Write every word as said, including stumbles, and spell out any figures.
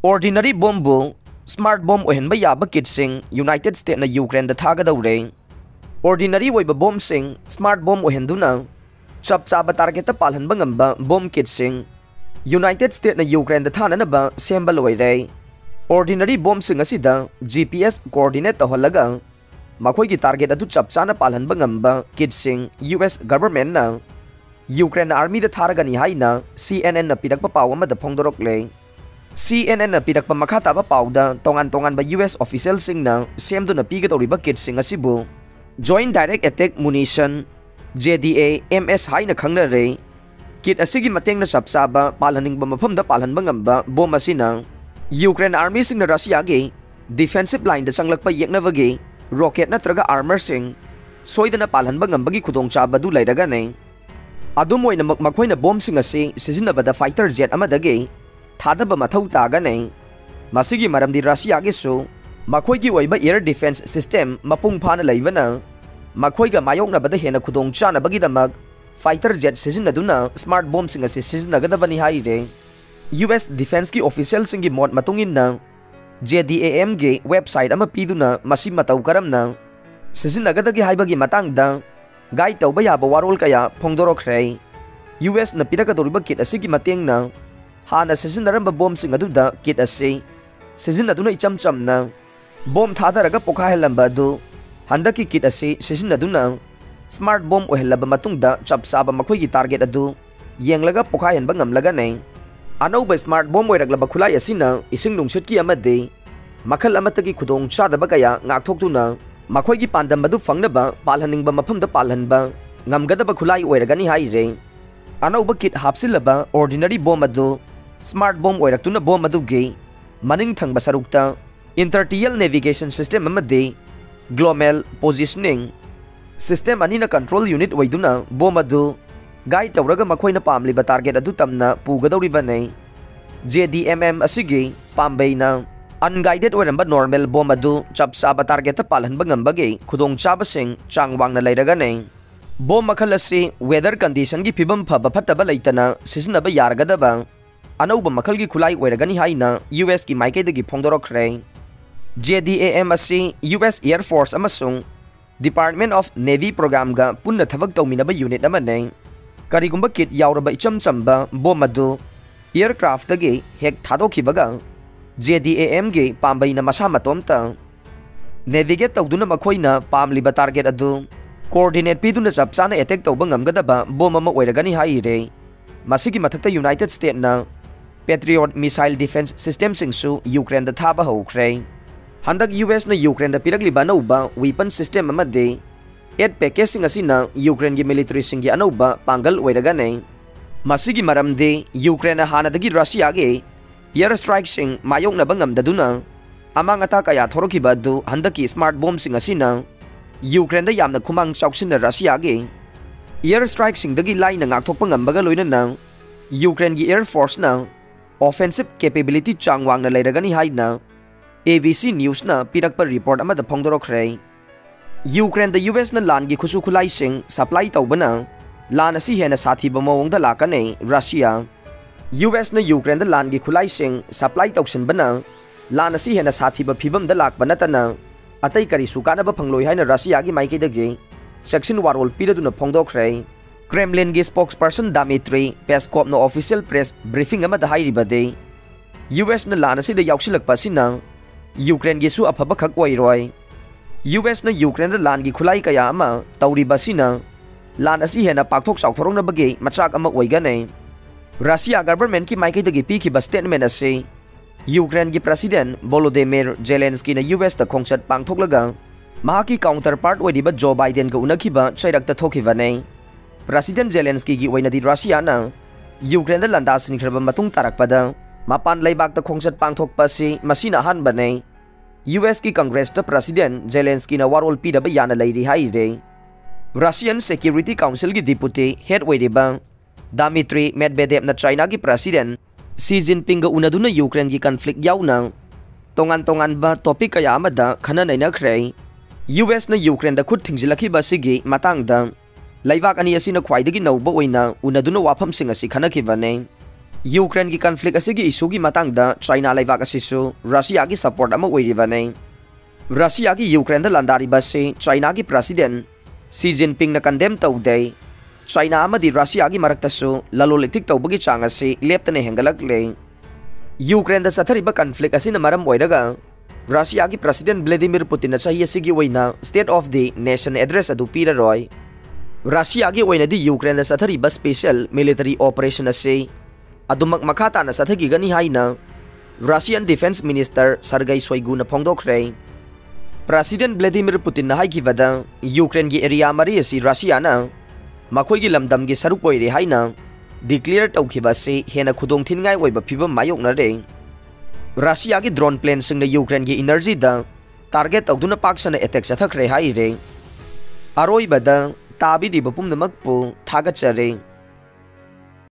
Ordinary bomb ꯕꯨ smart bomb ꯑꯣꯏꯍꯟꯕ ꯌꯥꯕ kitꯁꯤꯡ United Statesꯅ Ukraineꯗ ꯊꯥꯒꯗꯧꯔꯦ꯫ Ordinary ꯑꯣꯏꯕ bombꯁꯤꯡ smart bomb ꯑꯣꯏꯍꯟꯗꯨꯅ ꯆꯞ ꯆꯥꯕ targetꯇ ꯄꯥꯜꯍꯟꯕ ꯉꯝꯕ bomb kitꯁꯤꯡ United Statesꯅ Ukraineꯗ ꯊꯥꯅꯅꯕ ꯁꯦꯝꯕ ꯂꯣꯏꯔꯦ꯫ Ordinary bombꯁꯤꯡ ꯑꯁꯤꯗ G P S coordinate ꯇꯧꯍꯜꯂꯒ ꯃꯈꯣꯏꯒꯤ target ꯑꯗꯨ ꯆꯞ ꯆꯥꯅ ꯄꯥꯜꯍꯟꯕ ꯉꯝꯕ kitꯁꯤꯡ U S governmentꯅ Ukraine armyꯗ ꯊꯥꯔꯒꯅꯤ ꯍꯥꯏꯅ C N Nꯅ ꯄꯤꯔꯛꯄ ꯄꯥꯎ ꯑꯃꯗ ꯐꯣꯡꯗꯣꯔꯛꯂꯦ꯫ C N Nꯅ ꯄꯤꯔꯛꯄ ꯃꯈꯥ ꯇꯥꯕ ꯄꯥꯎꯗ, ꯇꯣꯉꯥꯟ ꯇꯣꯉꯥꯟꯕ U S officialꯁꯤꯡꯅ ꯁꯦꯝꯗꯨꯅ ꯄꯤꯒꯗꯧꯔꯤꯕ kitꯁꯤꯡ ꯑꯁꯤꯕꯨ Joint Direct Attack Munition, J D A M S ꯍꯥꯏꯅ ꯈꯪꯅꯔꯦ꯫ Kit ꯑꯁꯤꯒꯤ ꯃꯇꯦꯡꯅ ꯆꯞ ꯆꯥꯕ ꯄꯥꯜꯍꯟꯅꯤꯡꯕ ꯃꯐꯝꯗ ꯄꯥꯜꯍꯟꯕ ꯉꯝꯕ bomb ꯑꯁꯤꯅ Ukraine armyꯁꯤꯡꯅ Russiaꯒꯤ defensive lineꯗ ꯆꯪꯂꯛꯄ ꯌꯦꯛꯅꯕꯒꯤ rocket ꯅꯠꯇ꯭ꯔꯒ armorꯁꯤꯡ ꯁꯣꯏꯗꯅ ꯄꯥꯜꯍꯟꯕ ꯉꯝꯕꯒꯤ ꯈꯨꯗꯣꯡꯆꯥꯕ ꯑꯗꯨ ꯂꯩꯔꯒꯅꯤ꯫ ꯑꯗꯨꯝ ꯑꯣꯏꯅꯃꯛ, ꯃꯈꯣꯏꯅ bombꯁꯤꯡ ꯑꯁꯤ ꯁꯤꯖꯤꯟꯅꯕꯗ fighter jet ꯑꯃꯗꯒꯤ ꯊꯥꯗꯕ ꯃꯊꯧ ꯇꯥꯒꯅꯤ꯫ ꯃꯁꯤꯒꯤ ꯃꯔꯝꯗꯤ Russiaꯒꯤꯁꯨ ꯃꯈꯣꯏꯒꯤ ꯑꯣꯏꯕ air defence system ꯃꯄꯨꯡ ꯐꯥꯅ ꯂꯩꯕꯅ, ꯃꯈꯣꯏꯒ ꯃꯥꯌꯣꯛꯅꯕꯗ ꯍꯦꯟꯅ ꯈꯨꯗꯣꯡ ꯆꯥꯅꯕꯒꯤꯗꯃꯛ fighter jet ꯁꯤꯖꯤꯟꯅꯗꯨꯅ smart bombꯁꯤꯡ ꯑꯁꯤ ꯁꯤꯖꯤꯟꯅꯒꯗꯕꯅꯤ ꯍꯥꯏꯔꯦ꯫ U S defenceꯀꯤ officialꯁꯤꯡꯒꯤ ꯃꯣꯠ ꯃꯇꯨꯡ ꯏꯟꯅ, J D A Mꯒꯤ website ꯑꯃ ꯄꯤꯗꯨꯅ ꯃꯁꯤ ꯃꯇꯧ ꯀꯔꯝꯅ ꯁꯤꯖꯤꯟꯅꯒꯗꯒꯦ ꯍꯥꯏꯕꯒꯤ ꯃꯇꯥꯡꯗ guide ꯇꯧꯕ ꯌꯥꯕ ꯋꯥꯔꯣꯜ ꯀꯌꯥ ꯐꯣꯡꯗꯣꯔꯛꯈ꯭ꯔꯦ꯫ U Sꯅ ꯄꯤꯔꯛꯀꯗꯧꯔꯤꯕ kit ꯑꯁꯤꯒꯤ ꯃꯇꯦꯡꯅ ꯍꯥꯟꯅ ꯁꯤꯖꯤꯟꯅꯔꯝꯕ bombꯁꯤꯡ ꯑꯗꯨꯗ kit ꯑꯁꯤ ꯁꯤꯖꯤꯟꯅꯗꯨꯅ ꯏꯆꯝ ꯆꯝꯅ bomb ꯊꯥꯗꯔꯒ ꯄꯣꯈꯥꯏꯍꯜꯂꯝꯕ ꯑꯗꯨ ꯍꯟꯗꯛꯀꯤ kit ꯑꯁꯤ ꯁꯤꯖꯤꯟꯅꯗꯨꯅ smart bomb ꯑꯣꯏꯍꯜꯂꯕ ꯃꯇꯨꯡꯗ, ꯆꯞ ꯆꯥꯕ ꯃꯈꯣꯏꯒꯤ target ꯑꯗꯨ ꯌꯦꯡꯂꯒ ꯄꯣꯈꯥꯏꯍꯟꯕ ꯉꯝꯂꯒꯅꯤ꯫ ꯑꯅꯧꯕ smart bomb ꯑꯣꯏꯔꯛꯂꯕ ꯈꯨꯠꯂꯥꯏ ꯑꯁꯤꯅ ꯏꯁꯤꯡ ꯅꯨꯡꯁꯤꯠꯀꯤ ꯑꯃꯗꯤ ꯃꯈꯜ ꯑꯃꯠꯇꯒꯤ ꯈꯨꯗꯣꯡ ꯆꯥꯗꯕ ꯀꯌꯥ ꯉꯥꯛꯊꯣꯛꯇꯨꯅ, ꯃꯈꯣꯏꯒꯤ ꯄꯥꯟꯗꯝ ꯑꯗꯨ ꯐꯪꯅꯕ ꯄꯥꯜꯍꯟꯅꯤꯡꯕ ꯃꯐꯝꯗ ꯄꯥꯜꯍꯟꯕ ꯉꯝꯒꯗꯕ ꯈꯨꯠꯂꯥꯏ ꯑꯣꯏꯔꯒꯅꯤ ꯍꯥꯏꯔꯦ꯫ ꯑꯅꯧꯕ kit ꯍꯥꯞꯆꯤꯜꯂꯕ ordinary bomb ꯑꯗꯨ smart bomb ꯑꯣꯏꯔꯛꯇꯨꯅ, bomb ꯑꯗꯨꯒꯤ ꯃꯅꯤꯡ ꯊꯪꯕ ꯁꯔꯨꯛꯇ inter-tier navigation system ꯑꯃꯗꯤ global positioning system ꯑꯅꯤꯅ control unit ꯑꯣꯏꯗꯨꯅ, bomb ꯑꯗꯨ guide ꯇꯧꯔꯒ ꯃꯈꯣꯏꯅ ꯄꯥꯝꯂꯤꯕ target ꯑꯗꯨ ꯇꯝꯅ ꯄꯨꯒꯗꯧꯔꯤꯕꯅꯤ꯫ J D M M ꯑꯁꯤꯒꯤ ꯄꯥꯝꯕꯩꯅ unguided ꯑꯣꯏꯔꯝꯕ normal bomb ꯑꯗꯨ ꯆꯞ ꯆꯥꯕ targetꯇ ꯄꯥꯜꯍꯟꯕ ꯉꯝꯕꯒꯤ ꯈꯨꯗꯣꯡꯆꯥꯕꯁꯤꯡ ꯆꯥꯡ ꯋꯥꯡꯅ ꯂꯩꯔꯒꯅꯤ꯫ Bomb ꯃꯈꯜ ꯑꯁꯤ weather conditionꯒꯤ ꯐꯤꯕꯝ ꯐꯕ ꯐꯠꯇꯕ ꯂꯩꯇꯅ ꯁꯤꯖꯤꯟꯅꯕ ꯌꯥꯔꯒꯗꯕ ꯑꯅꯧꯕ ꯃꯈꯜꯒꯤ ꯈꯨꯠꯂꯥꯏ ꯑꯣꯏꯔꯒꯅꯤ ꯍꯥꯏꯅ ꯌꯨ ꯑꯦꯁꯀꯤ ꯃꯥꯏꯀꯩꯗꯒꯤ ꯐꯣꯡꯗꯣꯔꯛꯈ꯭ꯔꯦ꯫ ꯖꯦ ꯗꯤ ꯑꯦ ꯑꯦꯝ ꯑꯁꯤ ꯌꯨ ꯑꯦꯁ Air Force ꯑꯃꯁꯨꯡ Department of Navy programꯒ ꯄꯨꯟꯅ ꯊꯕꯛ ꯇꯧꯃꯤꯟꯅꯕ unit ꯑꯃꯅꯤ꯫ ꯀꯔꯤꯒꯨꯝꯕ kit ꯌꯥꯎꯔꯕ ꯏꯆꯝ ꯆꯝꯕ bomb ꯑꯗꯨ aircraftꯇꯒꯤ ꯍꯦꯛ ꯊꯥꯗꯣꯛꯈꯤꯕꯒ, ꯖꯦ ꯗꯤ ꯑꯦ ꯑꯦꯝꯒꯤ ꯄꯥꯝꯕꯩꯅ ꯃꯁꯥ ꯃꯇꯣꯝꯇ navigate ꯇꯧꯗꯨꯅ ꯃꯈꯣꯏꯅ ꯄꯥꯝꯂꯤꯕ target ꯑꯗꯨ coordinate ꯄꯤꯗꯨꯅ ꯆꯞ ꯆꯥꯅ attack ꯇꯧꯕ ꯉꯝꯒꯗꯕ bomb ꯑꯃ ꯑꯣꯏꯔꯒꯅꯤ ꯍꯥꯏꯔꯦ꯫ ꯃꯁꯤꯒꯤ ꯃꯊꯛꯇ United Statesꯅ Patriot missile defense systemꯁꯤꯡꯁꯨ ꯌꯨꯀ꯭ꯔꯦꯟꯗ ꯊꯥꯕ ꯍꯧꯈ꯭ꯔꯦ꯫ ꯍꯟꯗꯛ ꯌꯨ ꯑꯦꯁꯅ ꯌꯨꯀ꯭ꯔꯦꯟꯗ ꯄꯤꯔꯛꯂꯤꯕ ꯑꯅꯧꯕ weapon system ꯑꯃꯗꯤ aid packageꯁꯤꯡ ꯑꯁꯤꯅ ꯌꯨꯀ꯭ꯔꯦꯟꯒꯤ militaryꯁꯤꯡꯒꯤ ꯑꯅꯧꯕ ꯄꯥꯡꯒꯜ ꯑꯣꯏꯔꯒꯅꯤ꯫ ꯃꯁꯤꯒꯤ ꯃꯔꯝꯗꯤ ꯌꯨꯀ꯭ꯔꯦꯟꯅ ꯍꯥꯟꯅꯗꯒꯤ ꯔꯁꯤꯌꯥꯒꯤ air strikeꯁꯤꯡ ꯃꯥꯌꯣꯛꯅꯕ ꯉꯝꯗꯗꯨꯅ ꯑꯃꯥꯡ ꯑꯇꯥ ꯀꯌꯥ ꯊꯣꯔꯛꯈꯤꯕ ꯑꯗꯨ ꯍꯟꯗꯛꯀꯤ smart bombꯁꯤꯡ ꯑꯁꯤꯅ ꯌꯨꯀ꯭ꯔꯦꯟꯗ ꯌꯥꯝꯅ ꯈꯨꯃꯥꯡ ꯆꯥꯎꯁꯤꯟꯅ ꯔꯁꯤꯌꯥꯒꯤ air strikeꯁꯤꯡꯗꯒꯤ ꯂꯥꯏꯅ ꯉꯥꯛꯊꯣꯛꯄ ꯉꯝꯕꯒ ꯂꯣꯏꯅꯅ ꯌꯨꯀ꯭ꯔꯦꯟꯒꯤ Air Forceꯅ offensive capability ꯆꯥꯡ ꯋꯥꯡꯅ ꯂꯩꯔꯒꯅꯤ ꯍꯥꯏꯅ A B C Newsꯅ ꯄꯤꯔꯛꯄ report ꯑꯃꯗ ꯐꯣꯡꯗꯣꯔꯛꯈ꯭ꯔꯦ꯫ ꯌꯨꯀ꯭ꯔꯦꯟꯗ ꯌꯨ ꯑꯦꯁꯅ ꯂꯥꯟꯒꯤ ꯈꯨꯠꯁꯨ ꯈꯨꯠꯂꯥꯏꯁꯤꯡ supply ꯇꯧꯕꯅ ꯂꯥꯟ ꯑꯁꯤ ꯍꯦꯟꯅ ꯁꯥꯊꯤꯕ ꯃꯑꯣꯡꯗ ꯂꯥꯛꯀꯅꯤ꯫ ꯔꯁꯤꯌꯥ, ꯌꯨ ꯑꯦꯁꯅ ꯌꯨꯀ꯭ꯔꯦꯟꯗ ꯂꯥꯟꯒꯤ ꯈꯨꯠꯂꯥꯏꯁꯤꯡ supply ꯇꯧꯁꯤꯟꯕꯅ ꯂꯥꯟ ꯑꯁꯤ ꯍꯦꯟꯅ ꯁꯥꯊꯤꯕ ꯐꯤꯕꯝꯗ ꯂꯥꯛꯄ ꯅꯠꯇꯅ ꯑꯇꯩ ꯀꯔꯤꯁꯨ ꯀꯥꯟꯅꯕ ꯐꯪꯂꯣꯏ ꯍꯥꯏꯅ ꯔꯁꯤꯌꯥꯒꯤ ꯃꯥꯏꯀꯩꯗꯒꯤ ꯆꯦꯛꯁꯤꯟ ꯋꯥꯔꯣꯜ ꯄꯤꯔꯗꯨꯅ ꯐꯣꯡꯗꯣꯛꯈ꯭ꯔꯦ꯫ Kremlinꯒꯤ spokesperson Dmitry Peskopꯅ official press briefing ꯑꯃꯗ ꯍꯥꯏꯔꯤꯕꯗꯤ, ꯌꯨ ꯑꯦꯁꯅ ꯂꯥꯟ ꯑꯁꯤꯗ ꯌꯥꯎꯁꯤꯜꯂꯛꯄ ꯑꯁꯤꯅ ꯌꯨꯀ꯭ꯔꯦꯟꯒꯤꯁꯨ ꯑꯐꯕꯈꯛ ꯑꯣꯏꯔꯣꯏ꯫ ꯌꯨ ꯑꯦꯁꯅ ꯌꯨꯀ꯭ꯔꯦꯟꯗ ꯂꯥꯟꯒꯤ ꯈꯨꯠꯂꯥꯏ ꯀꯌꯥ ꯑꯃ ꯇꯧꯔꯤꯕ ꯑꯁꯤꯅ ꯂꯥꯟ ꯑꯁꯤ ꯍꯦꯟꯅ ꯄꯥꯛꯊꯣꯛ ꯆꯥꯎꯊꯣꯔꯛꯅꯕꯒꯤ ꯃꯆꯥꯛ ꯑꯃ ꯑꯣꯏꯒꯅꯤ꯫ ꯔꯁꯤꯌꯥ governmentꯀꯤ ꯃꯥꯏꯀꯩꯗꯒꯤ ꯄꯤꯈꯤꯕ statement ꯑꯁꯤ ꯌꯨꯀ꯭ꯔꯦꯟꯒꯤ President Volodymyr Zelenskyꯅ ꯌꯨ ꯑꯦꯁꯇ ꯈꯣꯡꯆꯠ ꯄꯥꯡꯊꯣꯛꯂꯒ ꯃꯍꯥꯛꯀꯤ counterpart ꯑꯣꯏꯔꯤꯕ ꯖꯣ ꯕꯥꯏꯗꯦꯟꯒ ꯎꯅꯈꯤꯕ ꯆꯩꯔꯛꯇ ꯊꯣꯛꯈꯤꯕꯅꯤ꯫ President Zelenskyꯒꯤ ꯑꯣꯏꯅꯗꯤ ꯔꯁꯤꯌꯥꯅ ꯌꯨꯀ꯭ꯔꯦꯟꯗ ꯂꯥꯟꯗꯥꯁꯤꯟꯈ꯭ꯔꯕ ꯃꯇꯨꯡ ꯇꯥꯔꯛꯄꯗ ꯃꯄꯥꯟ ꯂꯩꯕꯥꯛꯇ ꯈꯣꯡꯆꯠ ꯄꯥꯡꯊꯣꯛꯄ ꯑꯁꯤ ꯃꯁꯤꯅ ꯑꯍꯥꯟꯕꯅꯤ꯫ ꯌꯨ ꯑꯦꯁꯀꯤ Congressꯇ President Zelenskyꯅ ꯋꯥꯔꯣꯜ ꯄꯤꯗꯕ ꯌꯥꯅ ꯂꯩꯔꯤ ꯍꯥꯏꯔꯦ꯫ Russian Security Councilꯒꯤ deputy head ꯑꯣꯏꯔꯤꯕ Dmitry Medvedevꯅ Chinaꯒꯤ President Xi Jinpingꯒ ꯎꯅꯗꯨꯅ ꯌꯨꯀ꯭ꯔꯦꯟꯒꯤ conflict ꯌꯥꯎꯅ ꯇꯣꯉꯥꯟ ꯇꯣꯉꯥꯟꯕ topic ꯀꯌꯥ ꯑꯃꯗ ꯈꯟꯅ ꯅꯩꯅꯈ꯭ꯔꯦ꯫ ꯌꯨ ꯑꯦꯁꯅ ꯌꯨꯀ꯭ꯔꯦꯟꯗ ꯈꯨꯠ ꯊꯤꯡꯖꯤꯜꯂꯛꯈꯤꯕ ꯑꯁꯤꯒꯤ ꯃꯇꯥꯡꯗ ꯂꯩꯕꯥꯛ ꯑꯅꯤ ꯑꯁꯤꯅ ꯈ꯭ꯋꯥꯏꯗꯒꯤ ꯅꯧꯕ ꯑꯣꯏꯅ ꯎꯅꯗꯨꯅ ꯋꯥꯐꯝꯁꯤꯡ ꯑꯁꯤ ꯈꯟꯅꯈꯤꯕꯅꯤ꯫ ꯌꯨꯀ꯭ꯔꯦꯟꯒꯤ ꯀꯟꯐ꯭ꯂꯤꯛ ꯑꯁꯤꯒꯤ ꯏꯁꯨꯒꯤ ꯃꯇꯥꯡꯗ ꯆꯥꯏꯅꯥ ꯂꯩꯕꯥꯛ ꯑꯁꯤꯁꯨ ꯔꯁꯤꯌꯥꯒꯤ ꯁꯄꯣꯔꯠ ꯑꯃ ꯑꯣꯏꯔꯤꯕꯅꯤ꯫ ꯔꯁꯤꯌꯥꯒꯤ ꯌꯨꯀ꯭ꯔꯦꯟꯗ ꯂꯥꯟꯗꯥꯔꯤꯕ ꯑꯁꯤ ꯆꯥꯏꯅꯥꯒꯤ ꯄ꯭ꯔꯁꯤꯗꯦꯟ ꯁꯤ ꯖꯤꯟꯄꯤꯡꯅ ꯀꯟꯗꯦꯝ ꯇꯧꯗꯦ꯫ ꯆꯥꯏꯅꯥ ꯑꯃꯗꯤ ꯔꯁꯤꯌꯥꯒꯤ ꯃꯔꯛꯇꯁꯨ ꯂꯂꯣꯟ ꯏꯇꯤꯛ ꯇꯧꯕꯒꯤ ꯆꯥꯡ ꯑꯁꯤ ꯂꯦꯞꯇꯅ ꯍꯦꯟꯒꯠꯂꯛꯂꯦ꯫ ꯌꯨꯀ꯭ꯔꯦꯟꯗ ꯆꯠꯊꯔꯤꯕ ꯀꯟꯐ꯭ꯂꯤꯛ ꯑꯁꯤꯅ ꯃꯔꯝ ꯑꯣꯏꯔꯒ ꯔꯁꯤꯌꯥꯒꯤ ꯄ꯭ꯔꯁꯤꯗꯦꯟ ꯚ꯭ꯂꯦꯗꯤꯃꯤꯔ ꯄꯨꯇꯤꯟꯅ ꯆꯍꯤ ꯑꯁꯤꯒꯤ ꯑꯣꯏꯅ State of the Nation Address ꯑꯗꯨ ꯄꯤꯔꯔꯣꯏ꯫ ꯔꯁꯤꯌꯥꯒꯤ ꯑꯣꯏꯅꯗꯤ ꯌꯨꯀ꯭ꯔꯦꯟꯗ ꯆꯠꯊꯔꯤꯕ ꯁ꯭ꯄꯦꯁꯤꯌꯦꯜ ꯃꯤꯂꯤꯇꯔꯤ ꯑꯣꯄꯔꯦꯁꯟ ꯑꯁꯤ ꯑꯗꯨꯃꯛ ꯃꯈꯥ ꯇꯥꯅ ꯆꯠꯊꯈꯤꯒꯅꯤ ꯍꯥꯏꯅ ꯔꯁꯤꯌꯥꯟ ꯗꯤꯐꯦꯟꯁ ꯃꯤꯅꯤꯁꯇꯔ ꯁꯔꯒꯩ ꯁꯣꯏꯒꯨꯅ ꯐꯣꯡꯗꯣꯛꯈ꯭ꯔꯦ꯫ ꯄ꯭ꯔꯁꯤꯗꯦꯟ ꯚ꯭ꯂꯦꯗꯤꯃꯤꯔ ꯄꯨꯇꯤꯟꯅ ꯍꯥꯏꯈꯤꯕꯗ, ꯌꯨꯀ꯭ꯔꯦꯟꯒꯤ ꯑꯦꯔꯤꯌꯥ ꯃꯔꯤ ꯑꯁꯤ ꯔꯁꯤꯌꯥꯅ ꯃꯈꯣꯏꯒꯤ ꯂꯝꯗꯝꯒꯤ ꯁꯔꯨꯛ ꯑꯣꯏꯔꯦ ꯍꯥꯏꯅ ꯗꯤꯀ꯭ꯂꯦꯌꯔ ꯇꯧꯈꯤꯕ ꯑꯁꯤ ꯍꯦꯟꯅ ꯈꯨꯗꯣꯡꯊꯤꯅꯤꯡꯉꯥꯏ ꯑꯣꯏꯕ ꯐꯤꯕꯝ ꯃꯥꯌꯣꯛꯅꯔꯦ꯫ ꯔꯁꯤꯌꯥꯒꯤ ꯗ꯭ꯔꯣꯟ ꯄ꯭ꯂꯦꯟꯁꯤꯡꯅ ꯌꯨꯀ꯭ꯔꯦꯟꯒꯤ ꯏꯅꯔꯖꯤꯗ ꯇꯥꯔꯒꯦꯠ ꯇꯧꯗꯨꯅ ꯄꯥꯛ ꯁꯟꯅ ꯑꯦꯇꯦꯛ ꯆꯠꯊꯈ꯭ꯔꯦ ꯍꯥꯏꯔꯦ꯫ ꯑꯔꯣꯏꯕꯗ ꯇꯥꯕꯤꯔꯤꯕ ꯄꯨꯝꯅꯃꯛꯄꯨ ꯊꯥꯒꯠꯆꯔꯤ꯫